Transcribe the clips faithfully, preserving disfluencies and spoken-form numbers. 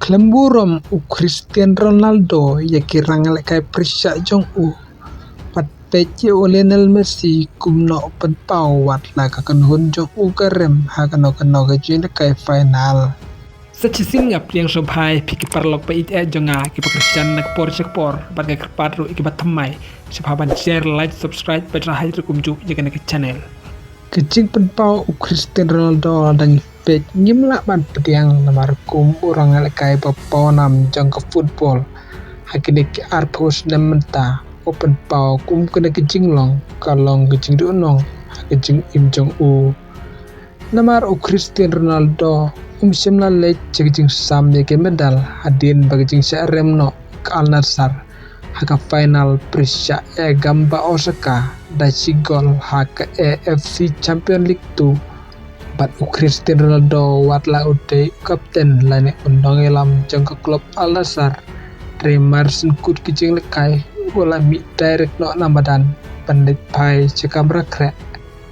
Khlem burom u Cristiano Ronaldo ïa ki rangïalehkai pyrshah jong u. Bad peit ïa u Lionel Messi kumno u pynpaw wat la ka kynhun jong u ka rem ha kano kano ka jingïalehkai final. Sa shisien nga pdiang sngewbha ïa phi ki paralok ba ïeit jong nga kiba kyrshan na ka por sha ka por bad nga kyrpad ruh ïa kiba thymmai sngewbha ban share, like, subscribe bad ïa kumjuh ïa kane ka channel. Ka jingpynpaw u Cristiano Ronaldo da ngi peit ngim lah ban pdiang namar kum u rangïalehkai ba pawnam jong ka football ha kine ki arphew snem mynta u pynpaw kum kane ka jinglong ka long ka jingduhnong ha ka jingim jong u. Namar u Cristiano Ronaldo um shym la leit sha ka jingsam ïa ki medal hadien ba ka jingshah rem noh ka Al Nassr ha ka final pyrshah ïa Gamba Osaka da shi gol ha ka A F C Champion League two. Bad u Cristiano Ronaldo wat la u dei u kapten lane u nongïalam jong ka klub Al Nassr, hynrei mar shen kut ki jingïalehkai u la mih direct noh na madan ban leit phai sha kamra khreh.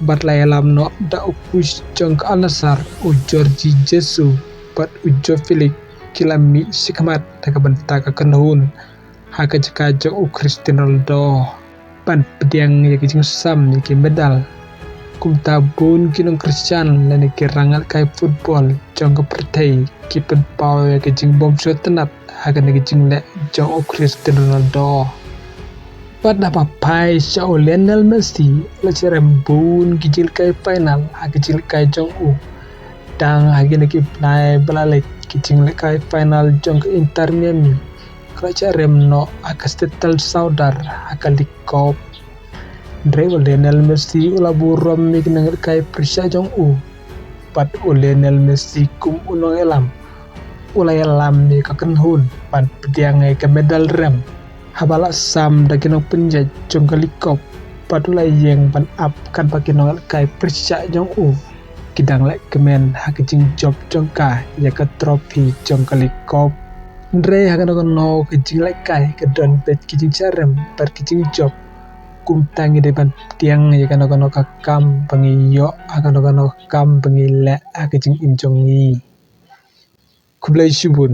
Bad la ïalam noh da u coach jong ka Al Nassr u Jorge Jesus bad u Joao Felix ki la mih shakhmat da ka bynta ka kynhun ha ka jaka jong u Cristiano Ronaldo ban pdiang ïa ka jingsam ïa ki medal. Kumta bun ki nongkyrshan lane ki rangïalehkai football jong ka pyrthei ki pynpaw ïa ka jingbymshoi tynnat ha kane ka jingleh jong u Cristiano Ronaldo. Bad haba phai sha u Lionel Messi u la shah rem bun ki jingïalehkai final ha ka jingïalehkai jong u. Tang ha kine ki bnai ba la leit ki jingïalehkai final jong ka Inter Miami ka la shah rem noh ha ka Seattle Sounders ha ka League Cup. Hynrei u Lionel Messi u la burom ïa ki nongïalehkai pyrshah jong u. Bad u Lionel Messi kum u nongïalam u la ïalam ïa ka kynhun ban pdiang ïa ka medal rem. Haba la sam da ki nongpynïaid jong ka League Cup bad u la ïeng ban ap katba ki nongïalehkai pyrshah jong u ki dang leh kmen ha ka jingjop jong ka ïa ka trophy jong ka League Cup. Hynrei ha kano kano ka jingïalehkai ka don beit ki jingshah rem bad ki jingjop. Kumta ngi dei ban pdiang ïa kano kano ka kam ba ngi ïoh ha kano kano ka kam ba ngi leh ha ka jingim jong ngi. Khublei shibun.